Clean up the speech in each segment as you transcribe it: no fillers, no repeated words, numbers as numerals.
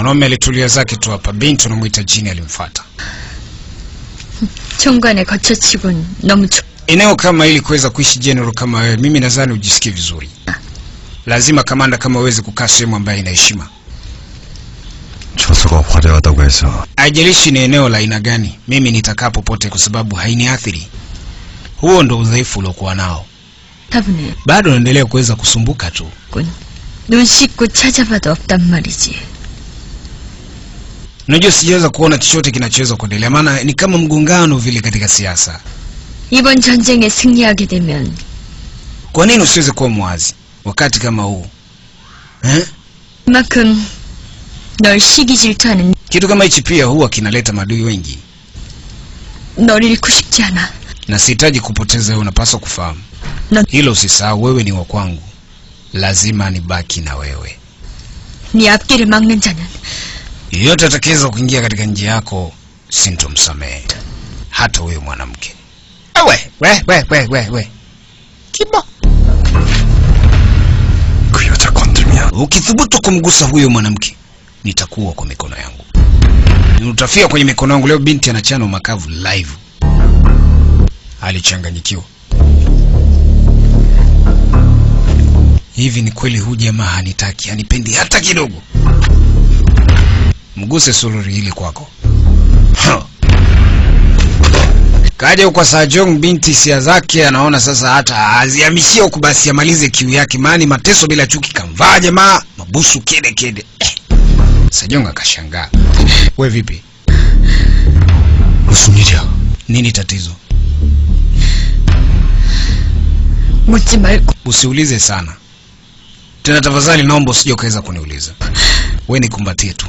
Mwanaume alitulia zake tu hapa, binti anamuita Jini alimfuata. 총관에 거쳐치곤 너무 Eneo kama hili kuweza kuishi general kama wewe, mimi nadhani ujisikie vizuri. Lazima kamanda kama uweze kukaa sehemu ambayo ina heshima. 처소가 화려하다고 해서 Haijalishi ni eneo la aina gani, mimi nitakaa popote kwa sababu hainiathiri. Huo ndo udhaifu uliokuwa nao. 따분해. Bado naendelea kuweza kusumbuka tu. 군. 눈 씻고 찾아봐도 없단 말이지. Unajua sijaweza kuona chochote kinachoweza kuendelea, maana ni kama mgongano vile katika siasa. 이번 전쟁에 승리하게 되면 Kwa nini usiweze kuwa mwazi wakati kama huu eh? 그만큼 널 시기 질투하는 Kitu kama hichi pia huwa kinaleta maadui wengi, 널 잃고 싶지 않아. na sihitaji kupoteza wewe. Unapaswa kufahamu 넌 hilo, usisahau wewe ni wa kwangu, lazima nibaki na wewe. 네 앞길을 막는 자는 Yeyote atakayeweza kuingia katika njia yako sintomsamehe, hata huyo mwanamke. We, we, we, we, we, we. Kibo. 그 여자 건들면 Ukithubutu kumgusa huyo mwanamke nitakuwa kwa mikono yangu, utafia kwenye mikono yangu. Leo binti anachana makavu live. Alichanganyikiwa. Hivi ni kweli huyu jamaa hanitaki, hanipendi hata kidogo? Mguse sururi hili kwako. Ha. Kaja kwa Sajong, binti hisia zake anaona sasa hata azihamishie huku basi amalize kiu yake, maana mateso bila chuki kamvaa jamaa mabusu kede kede. Sajong akashangaa, we vipi, 무슨 일이야? nini tatizo? 묻지 말고 Usiulize sana tena tafadhali, naomba usije ukaweza kuniuliza. We nikumbatie tu,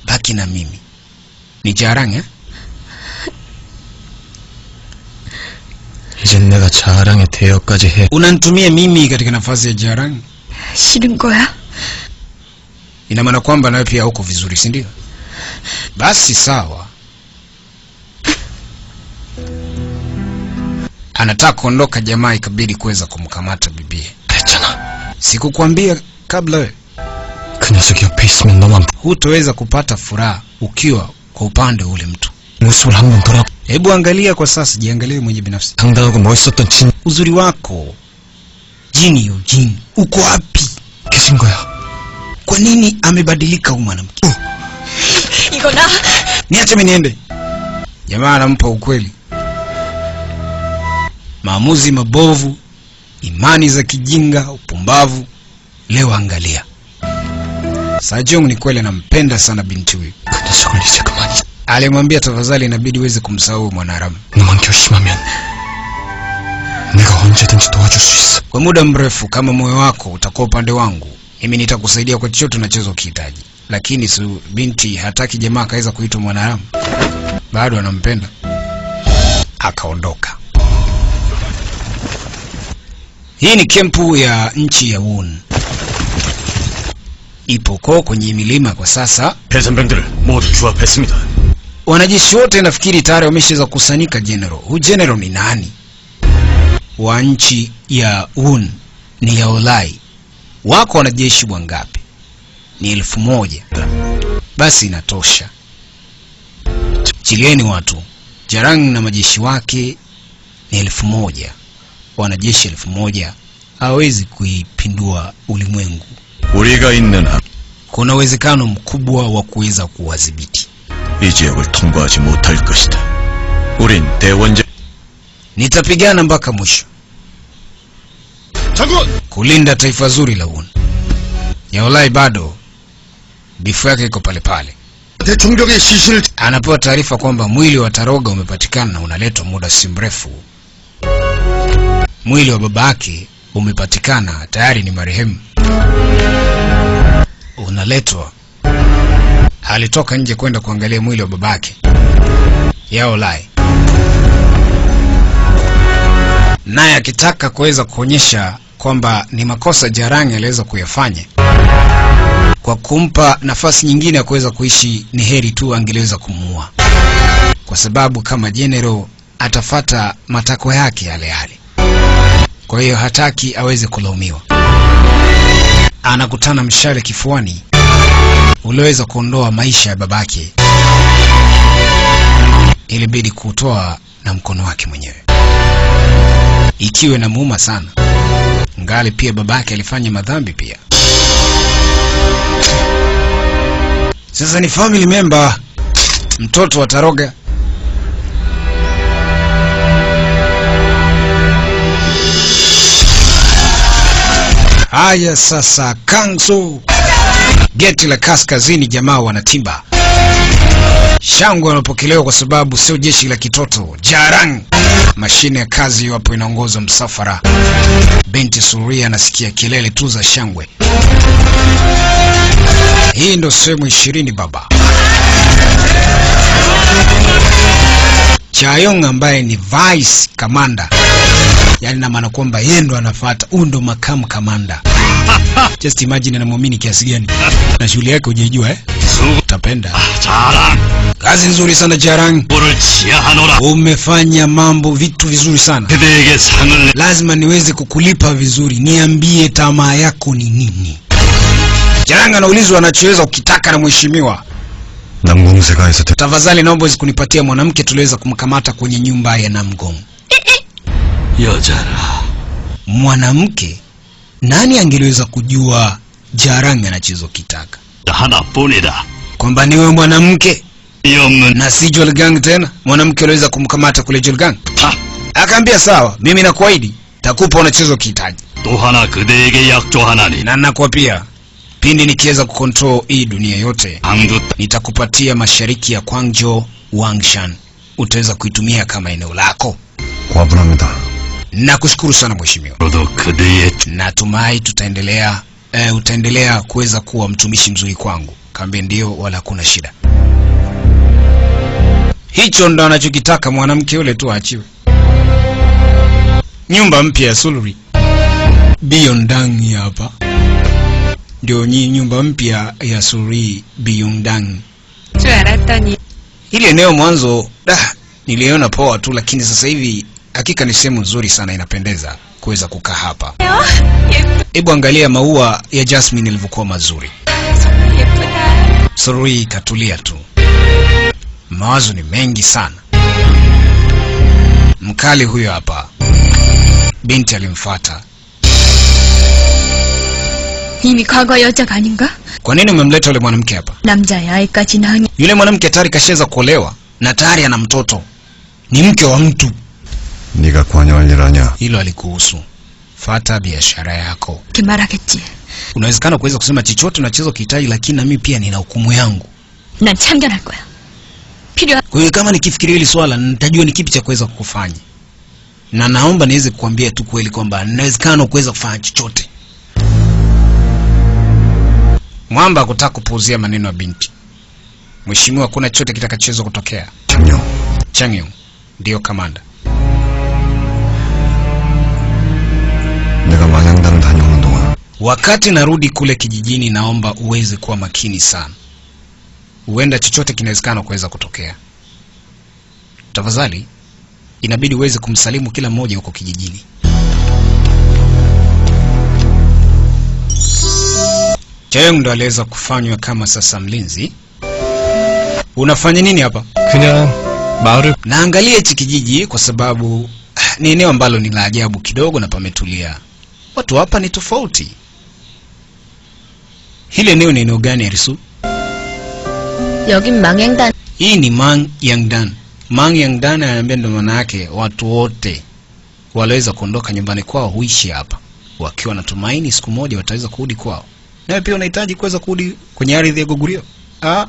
baki na mimi. Ni Jarang eh? 이젠 내가 자랑의 대여까지 해. Unanitumia mimi katika nafasi ya Jarang? 싫은 거야? Ina maana kwamba nawe pia huko vizuri, si ndio? Basi sawa. Anataka kuondoka jamaa, ikabidi kuweza kumkamata bibie. 그랬잖아. Sikukwambia kabla wewe 그 녀석이 옆에 있으면 너만 hutoweza kupata furaha ukiwa kwa upande ule mtu. 모습을 한번 돌아 Hebu angalia kwa sasa, jiangalie mwenye binafsi, 당당하고 멋있었던 진 uzuri wako Jini Eugene uko wapi? 계신 거야. Kwa nini amebadilika huyu mwanamke? 이거 나 Niache mimi niende. Jamaa anampa ukweli. Maamuzi mabovu, imani za kijinga, upumbavu. Leo angalia. Sajong ni kweli anampenda sana binti huyu. 그 녀석을 이제 그만 Alimwambia tafadhali, inabidi uweze kumsahau huyu mwanaharamu. 너만 결심하면 내가 언제든지 도와줄 수 있어. Kwa muda mrefu, kama moyo wako utakuwa upande wangu, mimi nitakusaidia kwa chochote unachoweza ukihitaji. Lakini su binti hataki jamaa akaweza kuitwa mwanaharamu, bado anampenda. Akaondoka. Hii ni kempu ya nchi ya Wun, ipo ko kwenye milima kwa sasa. 해산병들을 모두 규합했습니다. Wanajeshi wote nafikiri tayari wameshaweza kukusanyika. General, huyu general ni nani wa nchi ya Wun? Ni Yaolai. Wako wanajeshi wangapi? Ni 1000. Basi inatosha. Chilieni watu. Jarang na majeshi wake ni 1000. Wanajeshi 1000 hawezi kuipindua ulimwengu. 우리가 있는 한 Kuna uwezekano mkubwa wa kuweza kuwadhibiti. 이 지역을 통과하지 못할 것이다. 우린 대원제 Nitapigana mpaka mwisho 장군! kulinda taifa zuri la Wun. Yaolai bado bifu yake iko pale pale. 대총병의 시신을 Anapewa taarifa kwamba mwili wa Taroga umepatikana na unaletwa muda si mrefu. Mwili wa babake umepatikana tayari, ni marehemu, unaletwa. Alitoka nje kwenda kuangalia mwili wa babake Yaolai, naye akitaka kuweza kuonyesha kwamba ni makosa Jarang aliweza kuyafanya kwa kumpa nafasi nyingine ya kuweza kuishi, ni heri tu angeliweza kumuua, kwa sababu kama general atafata matakwa yake yale yale. Kwa hiyo hataki aweze kulaumiwa. Anakutana mshale kifuani ulioweza kuondoa maisha ya babake. Ilibidi kutoa na mkono wake mwenyewe. Ikiwa inamuuma sana. Ngali pia babake alifanya madhambi pia. Sasa ni family member, mtoto wa Taroga. Haya sasa, Kangsu, geti la kaskazini, jamaa wanatimba. Shangwe wanapokelewa kwa sababu sio jeshi la kitoto. Jarang, mashine ya kazi wapo inaongoza msafara. Binti Suria anasikia kelele tu za shangwe. Hii ndo sehemu 20 baba. Chayong ambaye ni vice commander, yani na maana kwamba yeye ndo anafuata, huyu ndo makamu kamanda. Just imagine anamwamini kiasi gani. Na shughuli yake hujaijua eh? Utapenda. Kazi nzuri sana Jarang. Umefanya mambo vitu vizuri sana. Lazima niweze kukulipa vizuri. Niambie tamaa yako ni nini? Jarang anaulizwa anachoweza ukitaka na mheshimiwa. Tafadhali naomba uweze kunipatia mwanamke tuliweza kumkamata kwenye nyumba ya Namgong. Mwanamke? Nani angeliweza kujua Jarang anachozokitaka? Kwamba niwe mwanamke na si Jolgang tena. Mwanamke aliweza kumkamata kule Jolgang. Akaambia sawa, mimi nakuahidi takupa unachozokihitaji. Na nakuapia pindi nikiweza kucontrol hii dunia yote, nitakupatia mashariki ya Kwangjo Wangshan. Utaweza kuitumia kama eneo lako. Nakushukuru sana mheshimiwa. Natumai tutaendelea, utaendelea kuweza kuwa mtumishi mzuri kwangu. Kaambia ndio, wala hakuna shida. Hicho ndo anachokitaka mwanamke yule tu aachiwe. Nyumba mpya ya Sulri Biyondang hapa. Ndio nyumba mpya ya Sulri Biyondang. Hili eneo mwanzo niliona poa tu, lakini sasa hivi hakika ni sehemu nzuri sana, inapendeza kuweza kukaa hapa. Hebu angalia maua ya jasmine yalivyokuwa mazuri. Sulri katulia tu. Mawazo ni mengi sana. Mkali huyo hapa. Binti alimfuata. 이미 과거 여자가 아닌가? Kwa nini umemleta yule mwanamke hapa? 남자의 아이까지 낳으니. Yule mwanamke tayari kashaweza kuolewa na tayari ana mtoto. Ni mke wa mtu. 네가 관여할 일 아니야. Hilo alikuhusu. Fata biashara yako. 이렇게 말하겠지. Unawezekana kuweza kusema chochote unachoweza kuhitaji, lakini na mimi pia nina hukumu yangu. 난 참견할 거야. 필요한 Kwa hiyo kama nikifikiria hili swala nitajua ni kipi cha kuweza kukufanya. Na naomba niweze kukuambia tu kweli kwamba ninawezekana kuweza kufanya chochote. Mwamba hakutaka kupuuzia maneno ya binti. Mheshimiwa, kuna chochote kitakachoweza kutokea. Changyong. Changyong ndio kamanda. 내가 만양당 다녀오는 동안 Wakati narudi kule kijijini, naomba uweze kuwa makini sana. Huenda chochote kinawezekana kuweza kutokea. Tafadhali inabidi uweze kumsalimu kila mmoja huko kijijini. Chaeyoung ndo aliweza kufanywa kama sasa mlinzi. Unafanya nini hapa? 그냥 마을을 Naangalia hichi kijiji kwa sababu ni eneo ambalo ni la ajabu kidogo na pametulia. Watu hapa ni tofauti. Hili eneo ni eneo gani Arisu? 여긴 망양단. Hii ni Mangyangdan. Mangyangdan ananiambia ndo maana yake watu wote waliweza kuondoka nyumbani kwao huishi hapa wakiwa na tumaini siku moja wataweza kurudi kwao. Nawe pia unahitaji kuweza kurudi kwenye ardhi ya Goguryeo? Ah.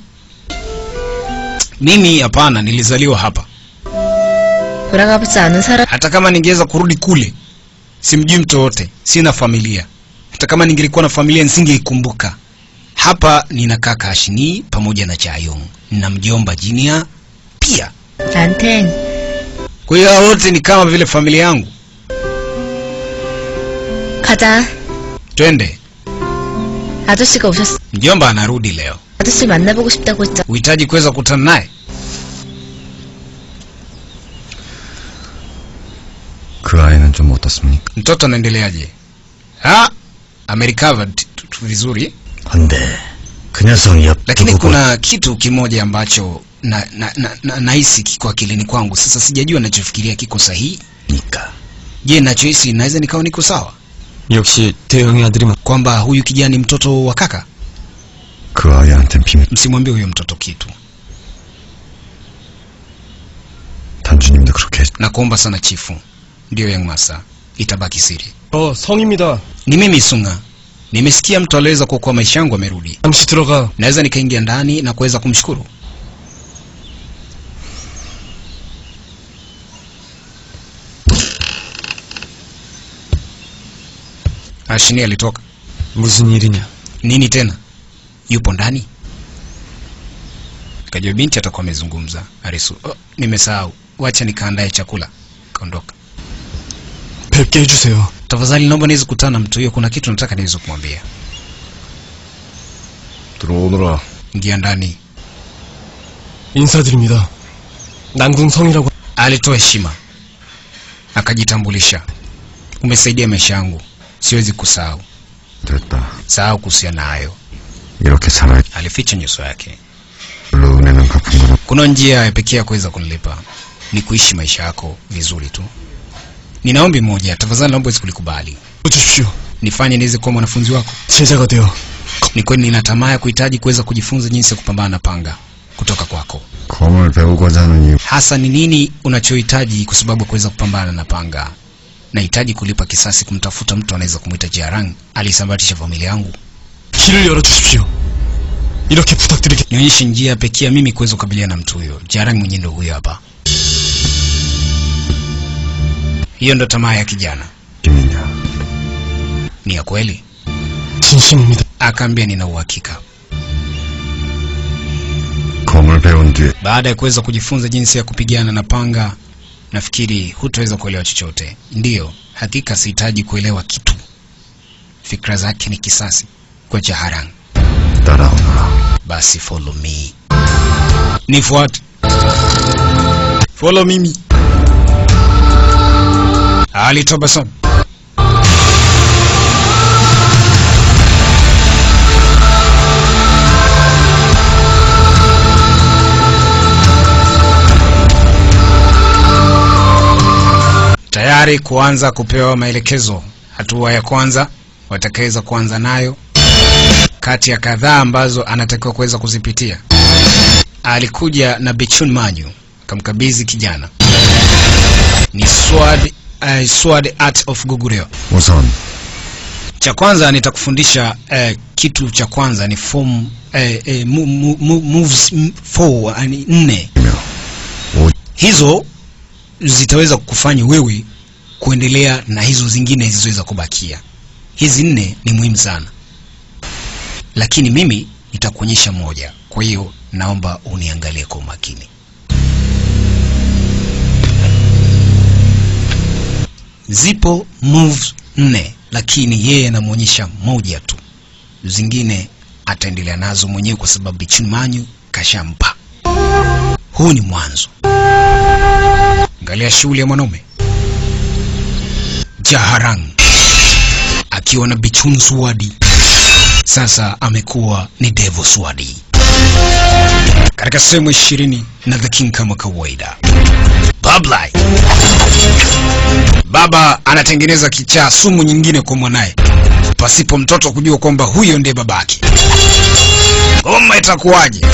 Mimi hapana, nilizaliwa hapa. 돌아가보지 않은 사람. Hata kama ningeweza kurudi kule, simjui mtu wote, sina familia. Hata kama ningelikuwa na familia nisingeikumbuka. Hapa nina kaka Ashini pamoja na Chayong na mjomba Jinia pia. 나한텐 Kwa hiyo hao wote ni kama vile familia yangu. 가자. Twende. 아저씨가 오셨어. Mjomba anarudi leo. 아저씨 만나보고 싶다고 했잖아. Uhitaji kuweza kukutana naye? 그 아이는 좀 어떻습니까? Mtoto anaendeleaje? Ah, amerecovered chief vizuri. 한데 그 녀석 옆 Lakini 두고 kuna kitu kimoja ambacho na nahisi kiko akilini kwangu. Sasa sijajua ninachofikiria kiko sahihi. 보니까 Je, ninachohisi naweza nikawa niko sawa? 역시 대형의 아들이 맞. Kwamba huyu kijana ni mtoto wa kaka? 그 아이한텐 비밀. Msimwambie huyo mtoto kitu. 단주님도 그렇게 Nakuomba sana chifu. Ndiyo young master, itabaki siri. 성입니다. Ni mimi Sunga. Nimesikia mtu aliweza kuokoa maisha yangu amerudi. 잠시 들어가. Naweza nikaingia ndani na kuweza kumshukuru. Ashini alitoka. 무슨 일이냐? Nini tena? Yupo ndani? Kajua binti atakuwa amezungumza. Arisu, oh, nimesahau. Wacha nikaandae chakula. Kaondoka. 뵙게 해주세요. Tafadhali naomba niweze kukutana na mtu huyo, kuna kitu nataka niweze kumwambia. 들어오너라. Ingia ndani. 인사드립니다. 난궁성이라고. Alitoa heshima, akajitambulisha. Umesaidia maisha yangu, siwezi kusahau. 됐다. Sahau kuhusiana hayo. 이렇게 살아. Alificha nyuso yake. 별로 은혜는 갚은 건 Kuna njia ya pekee ya kuweza kunilipa ni kuishi maisha yako vizuri tu. Nina ombi moja, tafadhali naomba uweze kulikubali. 주십시오. Nifanye niweze kuwa mwanafunzi wako. 제자가 되어 Ni kweli nina tamaa ya kuhitaji kuweza kujifunza jinsi ya kupambana na panga kutoka kwako. 검을 배우고자 하는 이유. Hasa ni nini unachohitaji kwa sababu ya kuweza kupambana na panga? Nahitaji kulipa kisasi, kumtafuta mtu anaweza kumwita Jarang alisambatisha familia yangu. 길을 열어주십시오. 이렇게 부탁드리겠. Nionyeshe njia pekee ya mimi kuweza kukabiliana na mtu huyo. Jarang mwenyewe ndio huyo hapa. Hiyo ndo tamaa ya kijana. 김이냐? Ni ya kweli? 진심입니다. Akaambia nina uhakika. 검을 배운 뒤에 Baada ya kuweza kujifunza jinsi ya kupigana na panga, nafikiri hutaweza kuelewa chochote. Ndiyo, hakika sihitaji kuelewa kitu. Fikra zake ni kisasi kwa Jaharang. 따라오너라. Basi follow me, nifuate, follow mimi. Alitabasamu. Tayari kuanza kupewa maelekezo. Hatua ya kwanza watakaweza kuanza nayo kati ya kadhaa ambazo anatakiwa kuweza kuzipitia. Alikuja na Bichun Manyu akamkabidhi kijana. Ni sword, sword art of Goguryeo. 우선 Cha kwanza nitakufundisha kitu cha kwanza ni form moves 4, yani 4. Hizo zitaweza kukufanya wewe kuendelea na hizo zingine zilizoweza kubakia. Hizi 4 ni muhimu sana. Lakini mimi nitakuonyesha moja. Kwa hiyo naomba uniangalie kwa umakini. Zipo moves 4, lakini yeye anamuonyesha moja tu. Zingine ataendelea nazo mwenyewe kwa sababu Bichun Manyu kashampa. Huu ni mwanzo. Angalia shughuli ya mwanaume Jaharang akiwa na Bichun Swadi. Sasa amekuwa ni Devil Swadi. Katika sehemu 20 na The King kama kawaida. Bablai. Baba anatengeneza kichaa sumu nyingine kwa mwanae pasipo mtoto kujua kwamba huyo ndiye babake. Ngoma itakuwaje?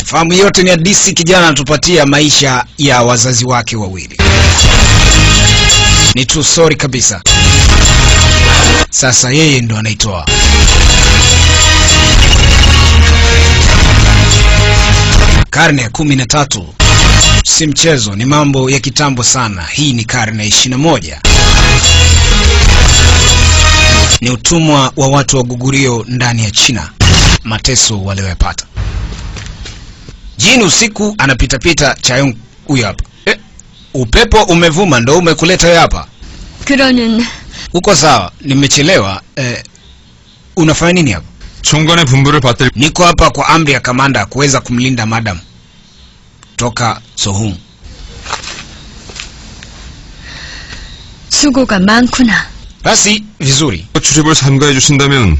Fahamu yote ni hadisi kijana anatupatia maisha ya wazazi wake wawili. Ni true story kabisa. Sasa yeye ndo anaitoa. Karne ya 13 si mchezo, ni mambo ya kitambo sana. Hii ni karne ya 21. Ni utumwa wa watu wa Goguryeo ndani ya China, mateso walioyapata. Jini usiku anapita-pita Chayong huyo hapa. Upepo umevuma ndo umekuleta wewe hapa. 그러는 Uko sawa, nimechelewa. Unafanya nini hapa? 총관의 분부를 받들 Niko hapa kwa amri ya kamanda kuweza kumlinda madam toka Sohum. 수고가 많구나. Basi vizuri. 출입을 삼가해 주신다면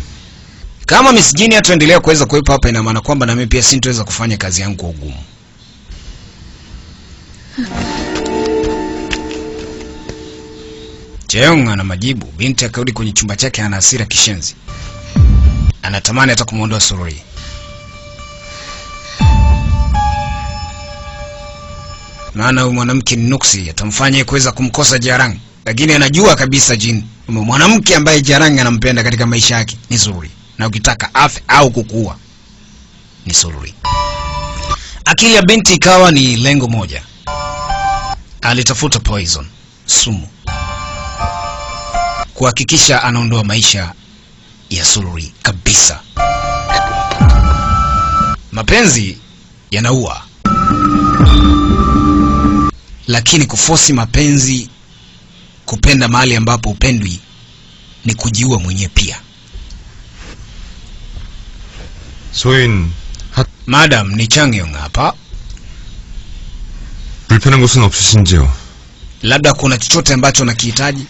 Kama Miss Jini hataendelea kuweza kuwepo hapa, ina maana kwamba na mimi pia sintoweza kufanya kazi yangu kwa ugumu. Cheong ana majibu. Binti akarudi kwenye chumba chake, ana hasira kishenzi. Anatamani hata kumuondoa Sururi. Maana huyu mwanamke ni nuksi, atamfanya kuweza kumkosa Jarang. Lakini anajua kabisa Jin, mwanamke ambaye Jarang anampenda katika maisha yake ni Sururi. Na ukitaka afe au kukuua ni Sururi. Akili ya binti ikawa ni lengo moja. Alitafuta poison, sumu, kuhakikisha anaondoa maisha ya Sururi kabisa. Mapenzi yanaua, lakini kufosi mapenzi, kupenda mahali ambapo upendwi, ni kujiua mwenyewe pia. 소인 Madam, ni Changyong hapa. 불편한 곳은 없으신지요? Labda kuna chochote ambacho nakihitaji?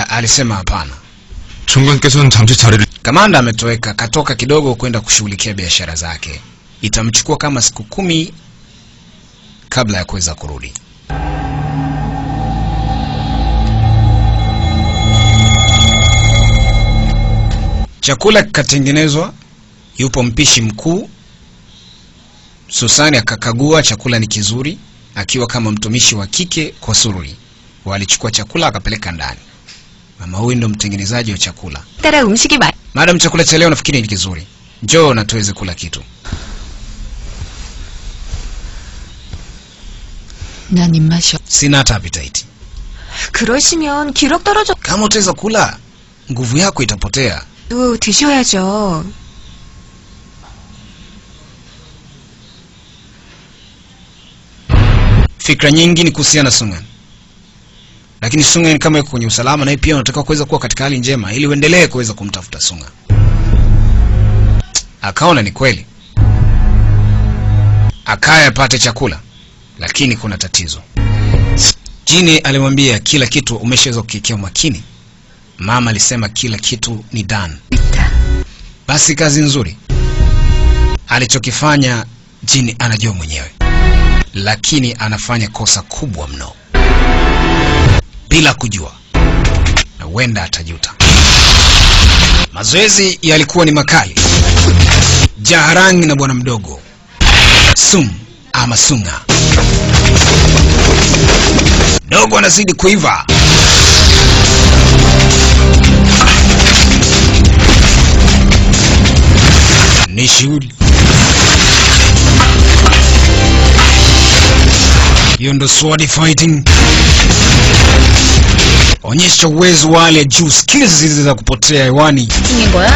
Alisema hapana. 총관께서는 잠시 자리를 Kamanda ametoweka, katoka kidogo kwenda kushughulikia biashara zake. Itamchukua kama siku 10 kabla ya kuweza kurudi. Chakula kikatengenezwa, yupo mpishi mkuu. Susani akakagua chakula ni kizuri, akiwa kama mtumishi wa kike kwa Sururi. Walichukua chakula akapeleka ndani. Mama huyu ndo mtengenezaji wa chakula. 따라 음식이 맛. Madam, chakula cha leo nafikiri ni kizuri. Njoo na tuweze kula kitu. 난 입맛이 Sina hata appetite. 그러시면 기력 떨어져도 Kama utaweza kula, nguvu yako itapotea. 드셔야죠. Fikra nyingi ni kuhusiana na Sungan. Lakini Sungan kama yuko kwenye usalama, na pia unataka kuweza kuwa katika hali njema ili uendelee kuweza kumtafuta Sungan. Akaona ni kweli, akaya apate chakula, lakini kuna tatizo. Jini alimwambia kila kitu umeshaweza kukikia umakini. Mama alisema kila kitu ni done. Basi kazi nzuri. Alichokifanya Jini anajua mwenyewe, lakini anafanya kosa kubwa mno bila kujua, na huenda atajuta. Mazoezi yalikuwa ni makali. Jaharang na bwana mdogo Sum ama Sunga. Dogo anazidi kuiva. Ni shughuli. Hiyo ndo sword fighting. Onyesha uwezo wa hali ya juu, skills zile za kupotea hewani. 중인 거야?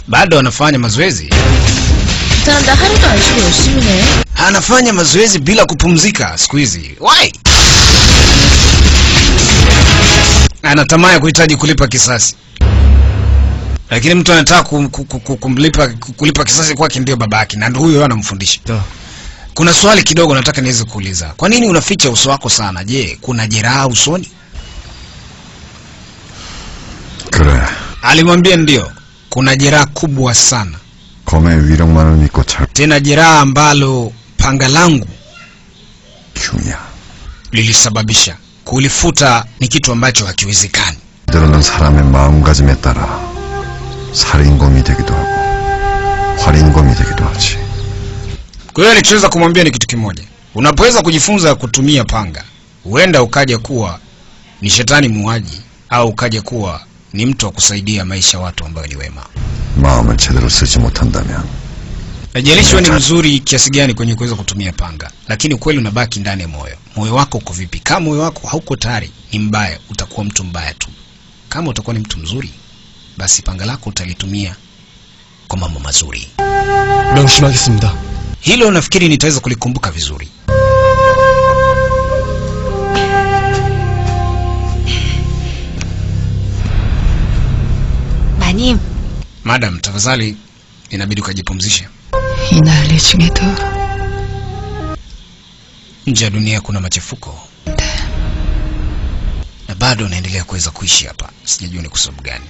Bado anafanya mazoezi. 나 하루도 안 쉬고 열심히 해. Anafanya mazoezi bila kupumzika siku hizi. Why? Ana tamaa ya kuhitaji kulipa kisasi. Lakini mtu anataka kulipa kisasi kwake ndio babake, na ndio huyo anamfundisha. Kuna swali kidogo nataka niweze kuuliza. Kwa nini unaficha uso wako sana? Je, kuna jeraha usoni? 그래. Alimwambia ndio, kuna jeraha kubwa sana. 검의 위력만을 믿고 잘 Tena jeraha ambalo panga langu 흉이야. lilisababisha. Kulifuta ni kitu ambacho hakiwezekani. 때로는 사람의 마음가짐에 따라 살인검이 되기도 하고 활인검이 되기도 하지. Kwa hiyo alichoweza kumwambia ni kitu kimoja. Unapoweza kujifunza kutumia panga, huenda ukaja kuwa ni shetani muuaji au ukaja kuwa ni mtu wa kusaidia maisha watu ambao ni wema. 마음을 제대로 쓰지 못한다면 Haijalishi wewe ni mzuri kiasi gani kwenye kuweza kutumia panga, lakini ukweli unabaki ndani ya moyo. Moyo wako uko vipi? Kama moyo wako hauko tayari, ni mbaya, utakuwa mtu mbaya tu. Kama utakuwa ni mtu mzuri, basi panga lako utalitumia kwa mambo mazuri. 명심하겠습니다. Hilo nafikiri nitaweza kulikumbuka vizuri. 마님, Madam, tafadhali inabidi ukajipumzishe. 이 난리 중에도 Nje ya dunia kuna machafuko. Na bado anaendelea kuweza kuishi hapa. Sijajua ni kwa sababu gani.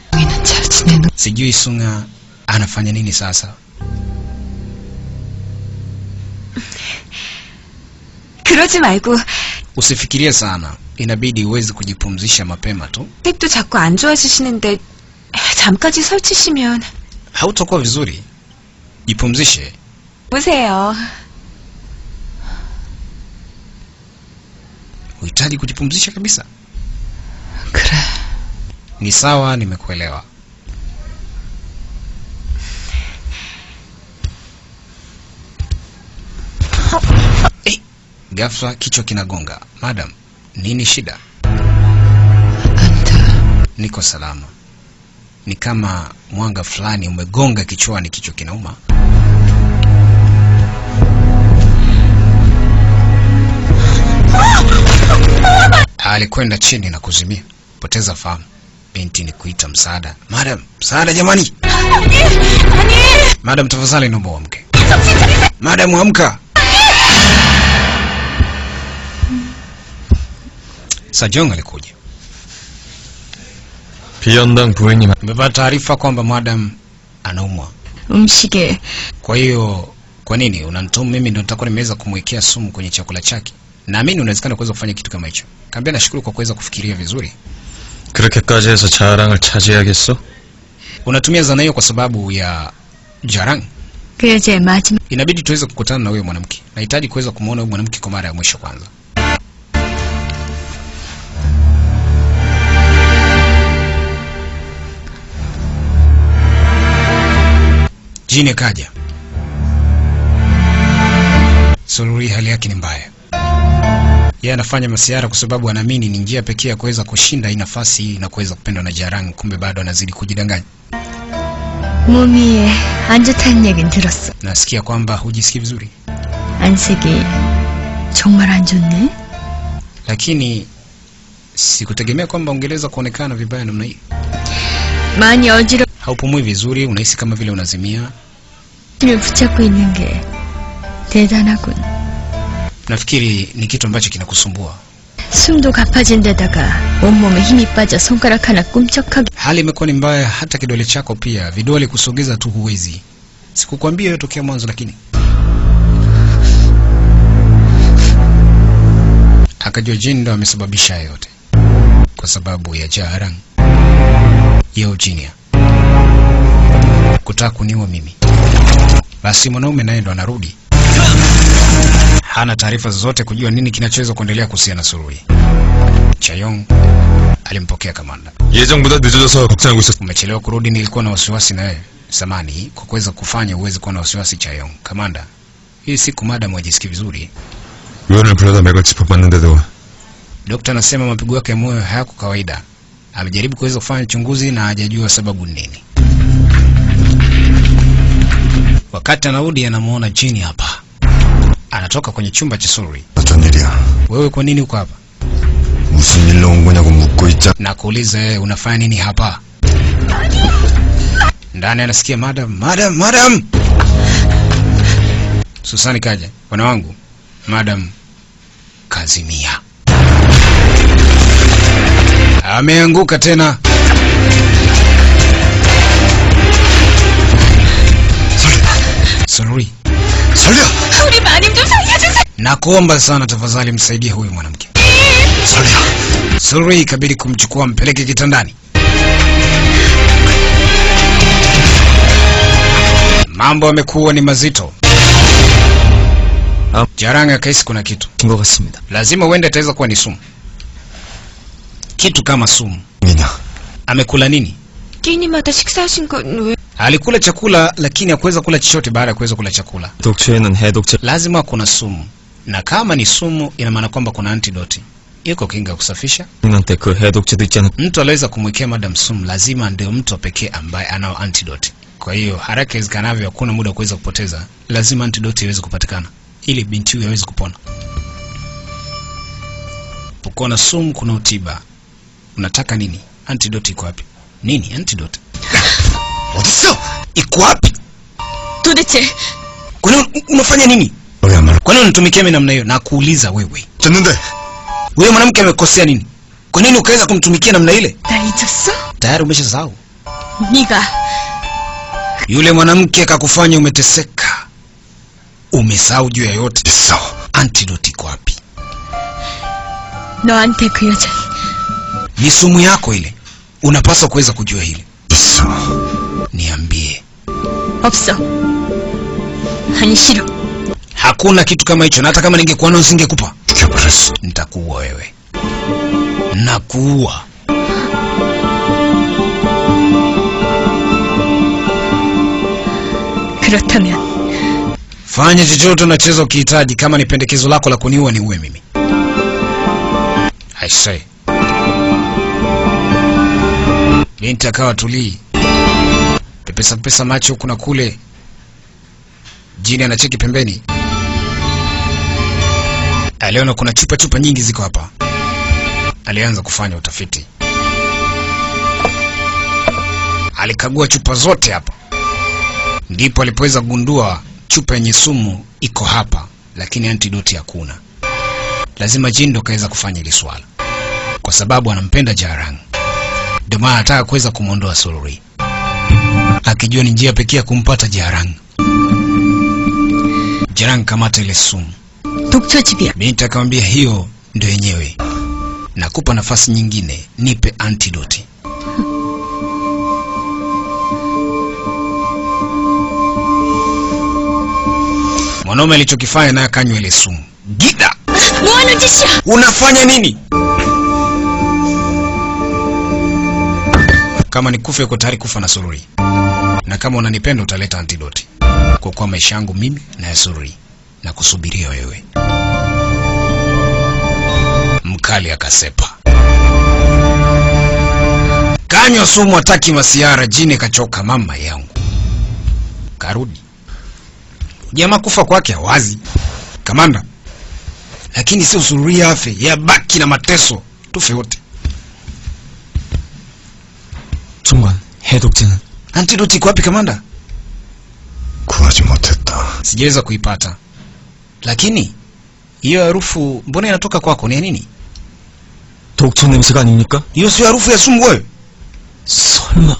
Sijui Sunga anafanya nini sasa. 그러지 말고 Usifikirie sana. Inabidi uweze kujipumzisha mapema tu. 댁도 자꾸 안 좋아지시는데 잠까지 설치시면 Hautakuwa vizuri. Jipumzishe. 보세요. Uhitaji kujipumzisha kabisa. 그래. Ni sawa, nimekuelewa. Ghafla kichwa kinagonga. Madam, nini shida? Niko salama. Ni kama mwanga fulani umegonga kichwani, kichwa kinauma. Alikwenda chini na kuzimia. Poteza fahamu. Binti ni kuita msaada. Madam, msaada jamani. Madam, tafadhali naomba uamke. Madam, amka. Sajong alikuja. 비연당 부인님 Nimepata taarifa kwamba madam anaumwa. 음식에 Kwa hiyo kwa nini unanituhumu mimi ndio nitakuwa nimeweza kumwekea sumu kwenye chakula chake? Naamini unawezekana kuweza kufanya kitu kama hicho. Kaambia nashukuru kwa kuweza kufikiria vizuri. 그렇게까지 해서 자랑을 차지해야겠어? Unatumia zana hiyo kwa sababu ya Jarang. 그 여자의 마지막 Inabidi tuweze kukutana na huyo mwanamke. Nahitaji kuweza kumuona huyo mwanamke kwa mara ya mwisho kwanza. Jini kaja. Sururi hali yake ni mbaya. Yeye anafanya masiara kwa sababu anaamini ni njia pekee ya kuweza kushinda hii nafasi hii na kuweza kupendwa na Jarang, kumbe bado anazidi kujidanganya. 몸이 안 좋다는 얘긴 들었어. Nasikia kwamba hujisikii vizuri. 안색이 정말 안 좋네. Lakini sikutegemea kwamba ungeweza kuonekana vibaya namna hii. 많이 어지러움을 Haupumui vizuri, unahisi kama vile unazimia. 붙잡고 있는 게 대단하군. Nafikiri ni kitu ambacho kinakusumbua. 숨도 가파진 데다가 온몸에 힘이 빠져 손가락 하나 꿈쩍하게 Hali imekuwa ni mbaya, hata kidole chako pia, vidole kusogeza tu huwezi. Sikukwambia hiyo tokea mwanzo, lakini akajua Jin ndo amesababisha yote kwa sababu ya Jarang ya Eugenia kutaka kuniua mimi. Basi mwanaume naye ndo anarudi, hana taarifa zozote kujua nini kinachoweza kuendelea kuhusiana na Surui. Chayong alimpokea kamanda. 예정보다 늦어져서 걱정하고 있었어. Umechelewa kurudi, nilikuwa na wasiwasi na wewe. Samani kwa kuweza kufanya uweze kuwa na wasiwasi Chayong. Kamanda, hii siku madam hajisikii vizuri. 의원을 불러다 맥을 짚어봤는데도 Dokta anasema mapigo yake ya moyo hayako kawaida. Amejaribu kuweza kufanya uchunguzi na hajajua sababu nini. Wakati anarudi anamuona Jini hapa. Anatoka kwenye chumba cha Surui. 어쩐 일이야? Wewe kwa nini uko hapa? 무슨 일로 온 거냐고 묻고 있자. Na kuuliza wewe unafanya nini hapa? Ndani anasikia madam, madam, madam. Susani kaja. Bwana wangu, madam kazimia. Ameanguka tena. Sorry. 살려! 우리 마님 좀 살려주세요. Nakuomba sana tafadhali msaidie huyu mwanamke. 살려! Surui ikabidi kumchukua mpeleke kitandani. Mambo yamekuwa ni mazito. Jarang akahisi kuna kitu. 것 같습니다. Lazima uende itaweza kuwa ni sumu. Kitu kama sumu. 미나. Amekula nini? 끼니마다 식사하신 건 왜? Alikula chakula lakini hakuweza kula chochote baada ya kuweza kula chakula. 독초에는 해독제 Lazima kuna sumu. Na kama ni sumu ina maana kwamba kuna antidote. Iko kinga ya kusafisha. 한테 그 해독제도 있지 않을 Mtu aliweza kumwekea madam sumu lazima ndio mtu pekee ambaye anao antidote. Kwa hiyo haraka iwezekanavyo, hakuna muda wa kuweza kupoteza, lazima antidote iweze kupatikana ili binti huyu aweze kupona. Uko na sumu, kuna utiba. Unataka nini? Antidote iko wapi? Nini antidote? 어딨어? Iko wapi? 도대체 Kwa nini unafanya nini? 너야말로 Kwa nini unitumikia mimi namna hiyo? Na kuuliza wewe, 졌는데 wewe mwanamke amekosea nini? Kwa nini ukaweza kumtumikia namna ile? 날 잊었어? Tayari umeshasahau. 네가 Yule mwanamke akakufanya umeteseka. Umesahau juu ya yote. 있어. Antidote iko wapi? 너한테 그 여자 Ni sumu yako ile. Unapaswa kuweza kujua hili. 있어. Niambie. 없어. 아니 싫어. Hakuna kitu kama hicho, na hata kama ningekuwa nayo nisingekupa. 죽여버릴 수. Nitakuua wewe. Nakuua. 그렇다면 Fanya chochote unachoweza ukihitaji. Kama ni pendekezo lako la kuniua, niue mimi. I say. Binti akawa tulii, pepesa pepesa macho huku na kule. Jini anacheki pembeni, aliona kuna chupa chupa nyingi ziko hapa. Alianza kufanya utafiti, alikagua chupa zote hapa, ndipo alipoweza kugundua chupa yenye sumu iko hapa, lakini antidoti hakuna. Lazima Jin ndo kaweza kufanya hili swala, kwa sababu anampenda Jarang, ndio maana anataka kuweza kumwondoa Sururi, akijua ni njia pekee ya kumpata Jarang. Jarang, kamata ile sumu. 독초 집이야. Binti akamwambia hiyo ndio yenyewe, nakupa nafasi nyingine, nipe antidoti. Mwanaume alichokifanya naye akanywa ile sumu. Gida, 뭐 하는 짓이야? unafanya nini? Kama nikufe, uko tayari kufa na Sururi, na kama unanipenda utaleta antidoti kwa kuwa maisha yangu mimi na ya Sururi na kusubiria wewe. Mkali akasepa, kanywa sumu, hataki masiara. Jini kachoka, mama yangu. Karudi jamaa, kufa kwake hawazi kamanda, lakini sio Sururi afe, yabaki na mateso, tufe wote. 순간 해독제는 Antidote iko wapi kamanda? 구하지 못했다. Sijaweza kuipata, lakini hiyo harufu mbona inatoka kwako? Ni ya nini? 독초 냄새가 아닙니까? Hiyo sio harufu ya sumu wewe. 설마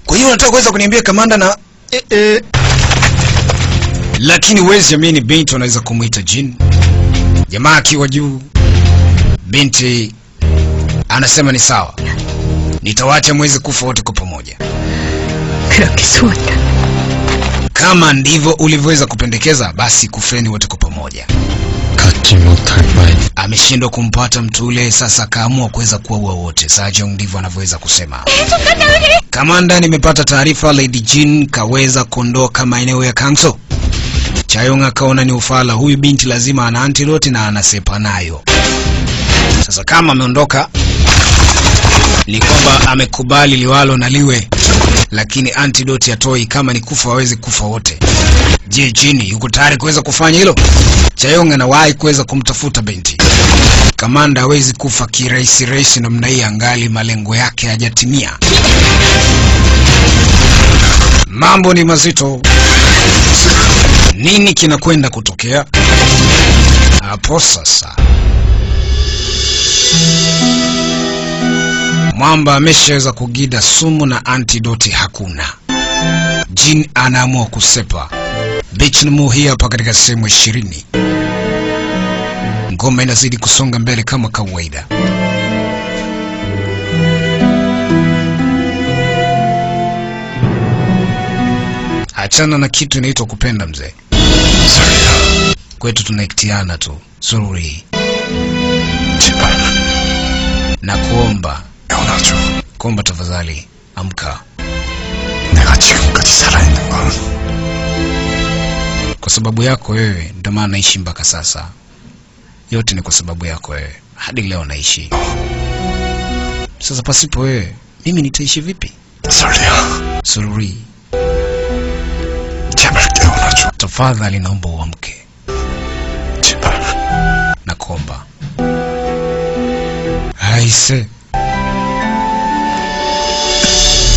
Kwa hiyo unataka kuweza kuniambia kamanda na Lakini huwezi amini, binti anaweza kumwita Jin. Jamaa akiwa juu, binti anasema ni sawa, nitawaacha mwezi kufa wote kwa pamoja. 그렇게 소원이라. Kama ndivyo ulivyoweza kupendekeza, basi kufeni wote kwa pamoja. 갖지 못할 바에 Ameshindwa kumpata mtu ule, sasa akaamua kuweza kuwaua wote. Sajong ndivyo anavyoweza kusema. Kamanda, nimepata taarifa Lady Jean kaweza kuondoka maeneo ya Kangso. Chayong akaona ni ufala, huyu binti lazima ana antidote na anasepa nayo. Sasa kama ameondoka ni kwamba amekubali liwalo na liwe, lakini antidote hatoi. Kama ni kufa hawezi kufa wote. Je, Jini yuko tayari kuweza kufanya hilo? Chayong anawahi kuweza kumtafuta binti. Kamanda hawezi kufa kirahisi rahisi namna hii, angali malengo yake hayajatimia. Mambo ni mazito. Nini kinakwenda kutokea hapo sasa? Mwamba ameshaweza kugida sumu na antidoti hakuna. Jin anaamua kusepa. Bichnmu hii hapa katika sehemu 20. Ngoma inazidi kusonga mbele kama kawaida. Achana na kitu inaitwa kupenda mzee. 설리야, Kwetu tunaiktiana tu. Sururi 제발 na kuomba, 깨어나줘. kuomba tafadhali, amka. 내가 지금까지 살아있는 건 Kwa sababu yako wewe ndio maana naishi mpaka sasa. Yote ni kwa sababu yako wewe, hadi leo naishi. Sasa pasipo wewe mimi nitaishi vipi? 설리야, Sururi, 제발 깨어나줘. tafadhali naomba uamke, 제발. nakuomba. Aise,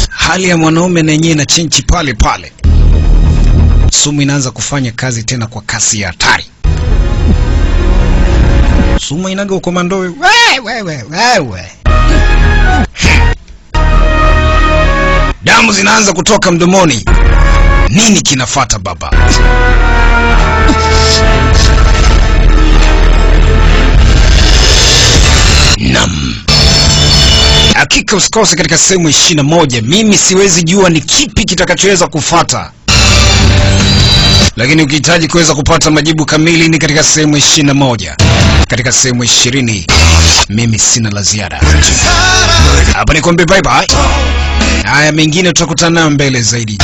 hali ya mwanaume na yenyewe ina chenchi pale pale. Sumu inaanza kufanya kazi tena kwa kasi ya hatari. Sumu inaga ukomandowe wewe wewe wewe. Damu zinaanza kutoka mdomoni. Nini kinafata baba? Nam. Hakika usikose katika sehemu 21. Mimi siwezi jua ni kipi kitakachoweza kufata, lakini ukihitaji kuweza kupata majibu kamili ni katika sehemu 21. Katika sehemu 20 mimi sina la ziada hapa, nikwambie bye bye. Haya, mengine tutakutana mbele zaidi.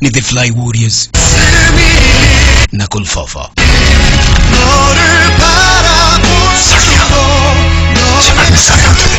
Ni The Fly Warriors na Kulfafa. 제발 내 사이한테.